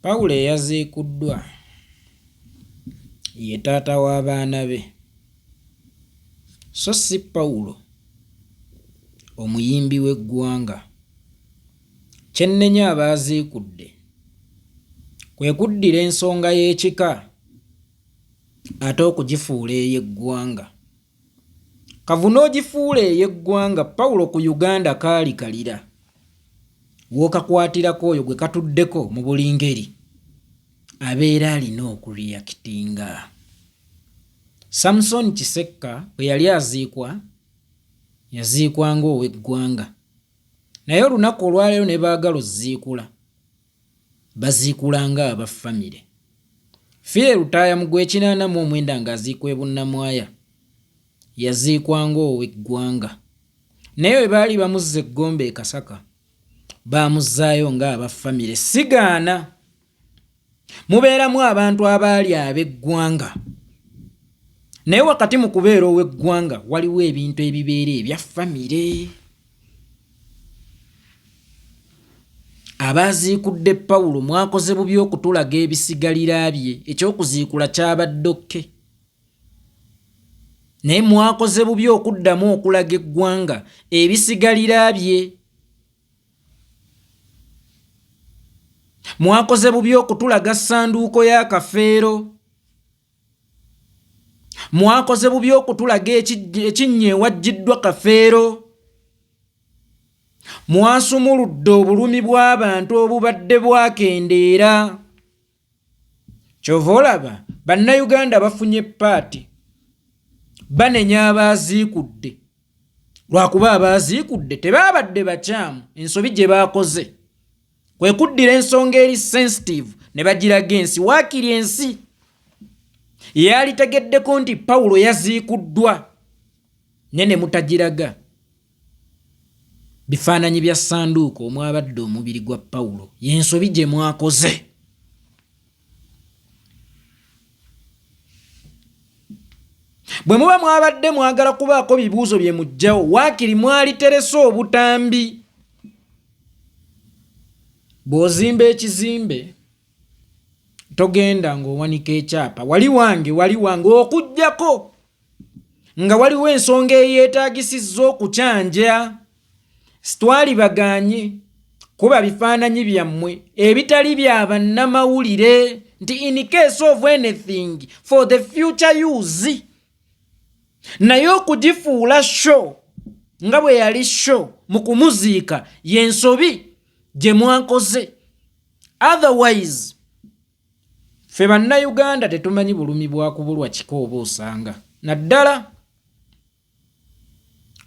Pawulo eyaziikuddwa ye taata w'abaana be, so si Pawulo omuyimbi w'eggwanga. Kye nnenya abaaziikudde kwe kuddira ensonga y'ekika ate okugifuula ey'eggwanga. Kavuna ogifuula ey'eggwanga Pawulo ku Uganda kaali kalira w'okakwatirako oyo gwe katuddeko mu buli ngeri abeera alina okureactinga. Samson Kisekka bwe yali aziikwa yaziikwa ng'ow'eggwanga naye olunaku olwaleero ne baagala oziikula baziikula nga aba ffamire. Philly Lutaaya mu Gwekinaana mu omwenda ng'aziikwa e Bunnamwaya, yaziikwa ng'ow'eggwanga. Naye bwe baali bamuzza e Gomba e Kasaka, baamuzzaayo ng'aba ffamire. Sigaana mubeeramu abantu abaali ab'eggwanga, naye wakati mu kubeera ow'eggwanga waliwo ebintu ebibeera ebya ffamire. Abaaziikudde Pawulo mwakoze bubi okutulaga ebisigalira bye. Eky'okuziikula kyabadde okke. Naye mwakoze bubi okuddamu okulaga eggwanga ebisigalira bye. Mwakoze bubi okutulaga ssanduuko ya Kafeero. Mwakoze bubi okutulaga ekinnya ewajjiddwa Kafeero. Mwasumuludde obulumi bw'abantu obubadde bwakendeera. Kyova olaba Bannayuganda bafunye paati banenya abaaziikudde lwakuba abaaziikudde tebaabadde bakyamu ensobi gye baakoze kwe kuddira ensonga eri sensitive ne bagiraga ensi waakiri ensi yalitegeddeko nti Pawulo yaziikuddwa naye ne mutagiraga bifaananyi bya ssanduuko omwabadde omubiri gwa Pawulo y'ensobi gye mwakoze. Bwe muba mwabadde mwagala kubaako bibuuzo bye muggyawo waakiri mwaliterese obutambi. Bw'ozimba ekizimbe togenda ng'owanika ekyapa wali wange wali wange okuggyako nga waliwo ensonga eyeetaagisizza okukyanja sitwalibagaanye kuba bifaananyi byammwe ebitali bya bannamawulire nti in case of anything for the future use naye okugifuula show nga bwe yali show mu kumuziika y'ensobi gye mwakoze otherwise Ffe Bannayuganda tetumanyi bulumi bwa kubulwa kika oba osanga naddala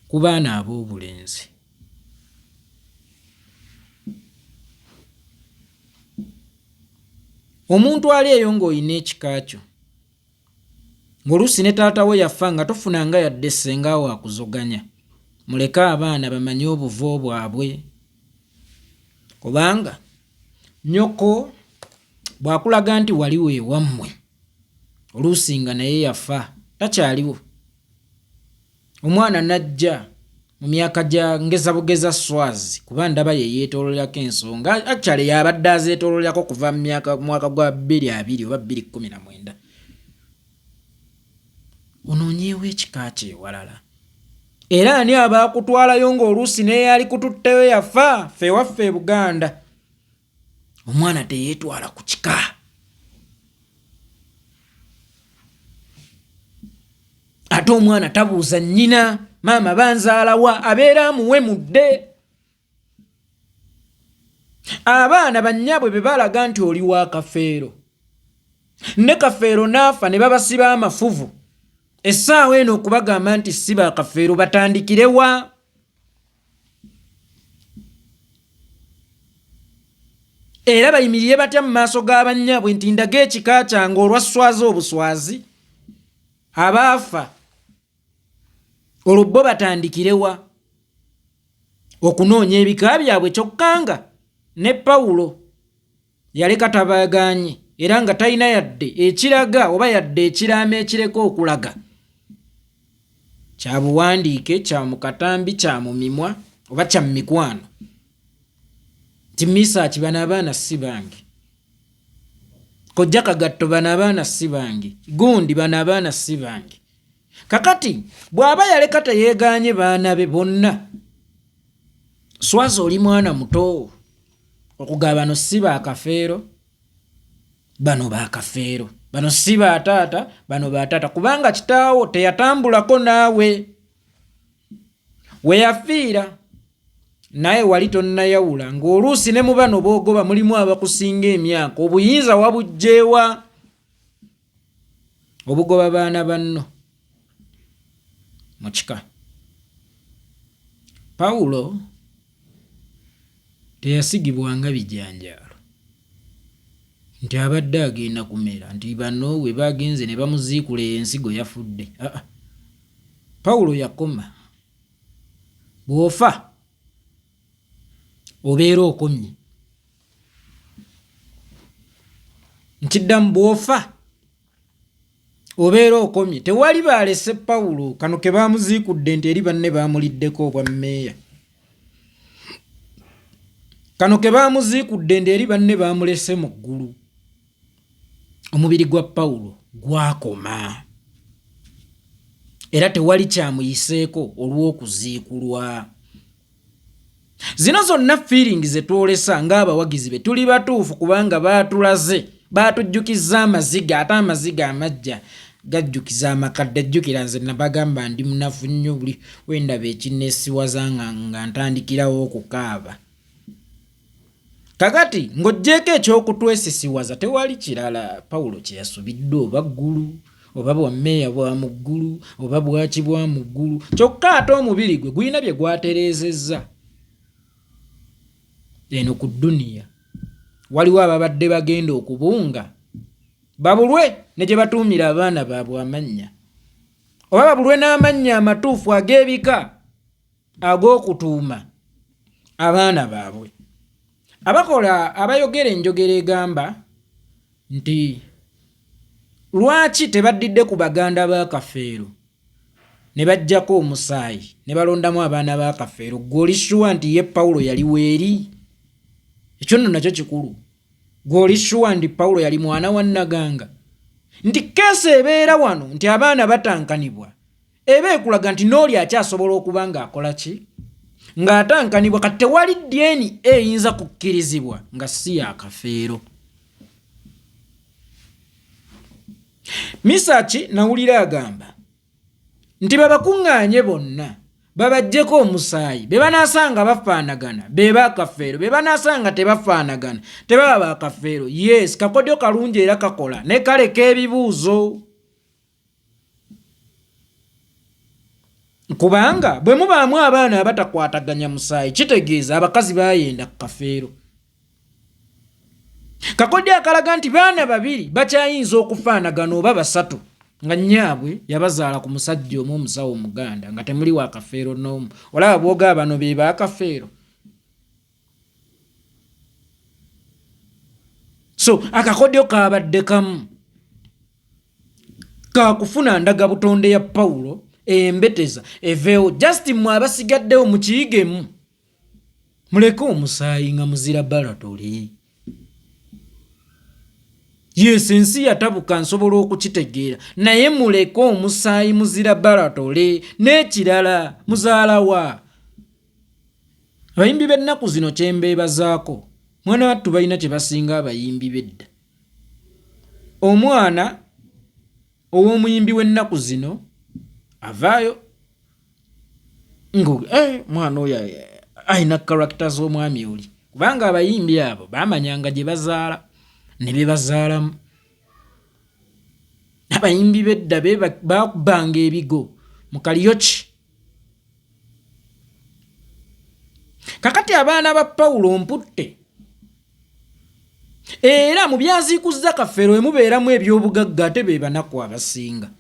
ku baana ab'obulenzi. Omuntu ali eyo ng'olina ekika kyo ng'oluusi ne taata wo yafa nga tofunanga yadde ssenga wo akuzoganya, muleke abaana bamanye obuvo bwabwe kubanga Nnyoko bw'akulaga nti wali we wammwe oluusi nga naye yafa takyaliwo, omwana n'ajja mu myaka gya ngeza bugeza swazi kuba ndaba ye yeetoololerako ensonga actually y'abadde azeetoololerako kuva mu myaka mwaka gwa 2020 oba 2019 onoonyeewo ekika kye ewalala era ani aba akutwalayo ng'oluusi n'eyali kututteyo yafa ffe ewaffe e Buganda omwana teyeetwala ku kika ate omwana tabuuza nnyina maama banzaalawa abeera amuwemudde abaana bannyabwe be balaga nti oli wa kafeero ne kafeero n'afa ne babasiba amafuvu essaawa eno okubagamba nti si ba kafeero batandikirewa era bayimirire batya mu maaso ga bannyabwe nti ndaga ekika kyange olwa swazi obuswazi abaafa olwo bo batandikirewa okunoonya ebika byabwe kyokka nga ne Pawulo yaleka tabagaanye era nga talina yadde ekiraga oba yadde ekiraamo ekireka okulaga kya buwandiike kya mu katambi kya mu mimwa oba kya mu mikwano nti misaaki bano abaana si bange. Kojja Kagatto, bano abaana si bange. Gundi, bano abaana si bange. Kakati bw'aba yaleka teyeegaanye baana be bonna, swaza oli mwana muto okugaba bano si ba Kafeero, bano ba Kafeero, bano si ba taata, bano ba taata, kubanga kitaawo teyatambulako naawe we yafiira, naye wali tonnayawula, ng'oluusi ne mu bano b'ogoba mulimu abakusinga emyaka. Obuyinza wabuggyeewa obugoba baana banno mu kika? Pawulo teyasigibwanga bijanjaalo nti abadde agenda kumera nti bano we bagenze ne bamuziikula ensigo yafudde. Aa, Pawulo yakoma. Bw'ofa obeera okomye. Nkiddamu, bw'ofa obeera okomye. Tewali baalese Pawulo kano ke baamuziikudde nti eri banne baamuliddeko obwa mmeeya. Kano ke baamuziikudde nti eri banne baamulese mu ggulu. Omubiri gwa Pawulo gwakoma era tewali kyamuyiseeko olw'okuziikulwa. Zino zonna feeling ze twolesa ng'abawagizi be tuli batuufu, kubanga baatulaze, baatujjukizza amaziga, ate amaziga amajja gajjukiza amakadde. Jjukira nze nabagamba ndi munafu nnyo, buli wendaba ekinneesiwaza nga ntandikirawo okukaaba. Kakati ng'oggyeeko eky'okutwesisiwaza, tewali kirala Pawulo kye yasubiddwa, oba ggulu, oba bwa mmeeya bwa mu ggulu, oba bwaki bwa mu ggulu. Kyokka ate omubiri gwe gulina bye gwatereezezza eno ku dduniya. Waliwo ababadde bagenda okubunga babulwe ne gye batuumira abaana baabwe amannya, oba babulwe n'amannya amatuufu ag'ebika ag'okutuuma abaana baabwe. Abakola abayogera enjogera egamba nti lwaki tebaddidde ku baganda ba Kafeero ne baggyako omusaayi ne balondamu abaana ba Kafeero, ggwe oli shuwa nti ye Pawulo yali weeri? Ekyo nno nakyo kikulu. Ggwe oli shuwa nti Pawulo yali mwana wa Naganga? Nti keesi ebeera wano nti abaana batankanibwa eba ekulaga nti n'oli akyasobola okuba ng'akola ki, ng'atankanibwa. Kati tewali DNA eyinza kukkirizibwa nga si ya Kafeero. Misaki nawulira agamba nti babakuŋŋaanye bonna babaggyeko omusaayi, be banaasanga bafaanagana be ba Kafeero, be banaasanga tebafaanagana tebaba ba Kafeero. Yes, kakodyo kalungi era kakola, ne kaleka ebibuuzo, kubanga bwe mubaamu abaana abatakwataganya musaayi, kitegeeza abakazi bayenda ku Kafeero. Kakodyo akalaga nti baana babiri bakyayinza okufaanagana oba basatu nga nnyaabwe yabazaala ku musajja omu, omusawo Omuganda, nga temuli wa Kafeero n'omu. Olaba bwogaa bano be ba Kafeero. So akakodyo kabadde kamu kakufuna ndaga butonde ya Pawulo embeteza eveewo. Just mmwe abasigaddewo mukiyigemu, muleke omusaayi nga muzira balatoli. Yes, ensi yatabuka, nsobola okukitegeera, naye muleke omusaayi muzira balatole. N'ekirala, muzaalawa abayimbi b'ennaku zino kyembeebazaako, mwana wattu balina kye basinga abayimbi b'edda. Omwana ow'omuyimbi w'ennaku zino avaayo nga mwana oyo alina character z'omwami oli, kubanga abayimbi abo bamanyanga gye bazaala ne be bazaalamu. Abayimbi b'edda bakubanga ebigo mu kaliyoki. Kakati abaana ba Pawulo mputte, era mu byaziikuzza Kafeero emubeeramu ebyobugagga, ate be banaku abasinga,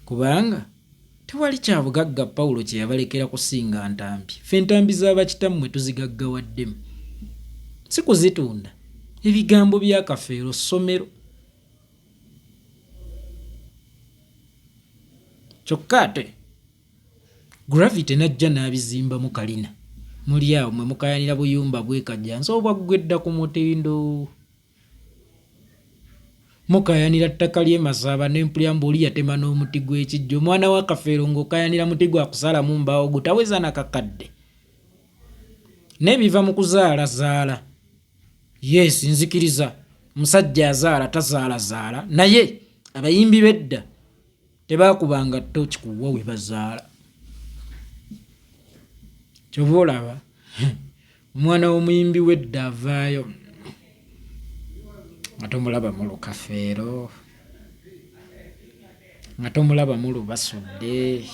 kubanga tewali kya bugagga Pawulo kye yabalekera kusinga ntambi. Ffe entambi z'abakitammwe tuzigaggawaddemu, si kuzitunda. Ebigambo bya Kafeero ssomero. Kyokka ate Gravity n'ajja n'abizimbamu kalina. Muli awo mwe mukayanira buyumba bw'e Kajjansi obwaggwa edda ku mutindo. Mukayanira ttaka ly'e Masaaba ne mpulira mbu oli yatema n'omuti gw'ekijja. Omwana wa Kafeero ng'okayanira muti gwa kusalamu mbaawo gutaweza na kakadde. Naye biva mu kuzaalazaala. Yes, nzikiriza musajja azaala tazaalazaala, naye abayimbi b'edda tebaakubanga ttooki ku wa we bazaala. Kyova olaba omwana w'omuyimbi w'edda avaayo nga tomulaba mu lukafeero, nga tomulaba mu lubasudde.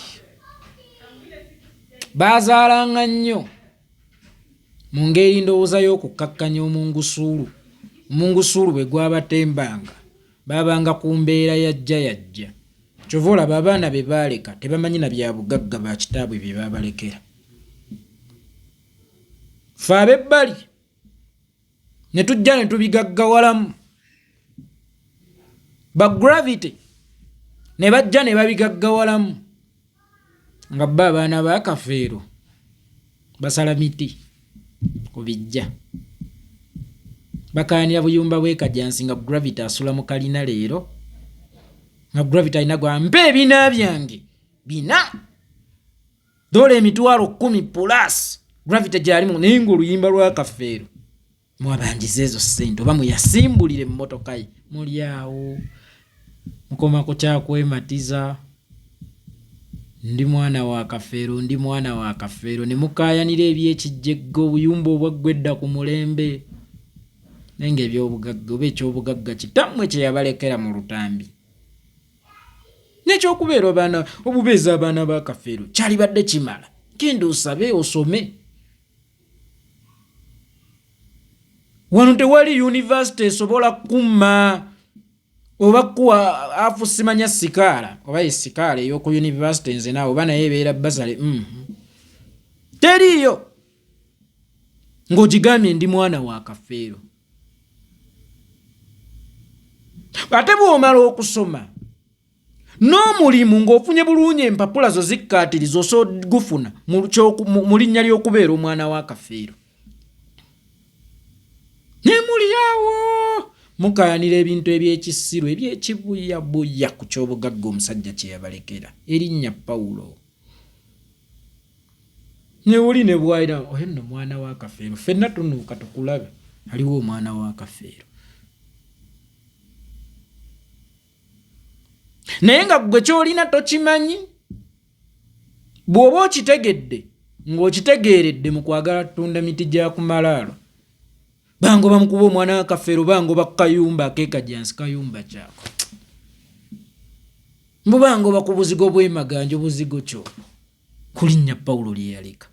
Baazaalanga nnyo mu ngeri ndowooza y'okukkakkanya omungusuulu. Omungusuulu bwe gwabatembanga baabanga ku mbeera yajja yajja. Kyova olaba abaana be baaleka tebamanyi na bya bugagga ba kitaabwe bye baabalekera. Ffe ab'ebbali ne tujja ne tubigaggawalamu. Ba Gravity ne bajja ne babigaggawalamu. Nga bo abaana ba Kafeero basala miti ku bijja. Bakaayanira buyumba bw'e Kajansi nga Gravity asula mu kalina leero. Nga Gravity alina gwa mpa ebina byange bina doola 100,000 plus Gravity gy'alimu naye ng'oluyimba lwa Kafeero mwabanjiza ezo ssente oba muyasimbulira emmotoka ye muli awo mukoma ku kyakwematiza ndi mwana wa Kafeero, ndi mwana wa Kafeero ne mukaayanira ebyekijjegga obuyumba obwaggwa edda ku mulembe naye ng'ebyobugagga oba ekyobugagga kitammwe kye yabalekera mu lutambi n'ekyokubeera abaana obubeezi abaana ba Kafeero kyalibadde kimala genda osabe osome. Wano tewali yunivasite esobola kumma oba kuwa afu simanya sikaala oba ye sikaala ey'oku yunivasite nze naawe oba naye ebeera basale mm. Teriiyo ng'ogigambye ndi mwana wa Kafeero. Ate bw'omala okusoma n'omulimu ng'ofunye bulungi empapula zo zikkaatiriza osobola gufuna mu linnya ly'okubeera omwana wa Kafeero. Naye muli awo mukayanira ebintu eby'ekisiru eby'ekibuyabuya ku ky'obugagga omusajja kye yabalekera erinnya Pawulo. Ne oli ne bw'alina oyo nno mwana wa Kafeero, ffenna tunuuka tukulabe aliwo omwana wa Kafeero. Naye nga ggwe ky'olina tokimanyi, bw'oba okitegedde ng'okitegeeredde mu kwagala kutunda miti gya ku malaalo, bangoba mukuba omwana wa Kafeero, bangoba ku kayumba ak'e Kajansi, kayumba kyako mbu bangoba ku buzigo bw'e Maganja, obuzigo kyo ku linnya Pawulo lye yaleka.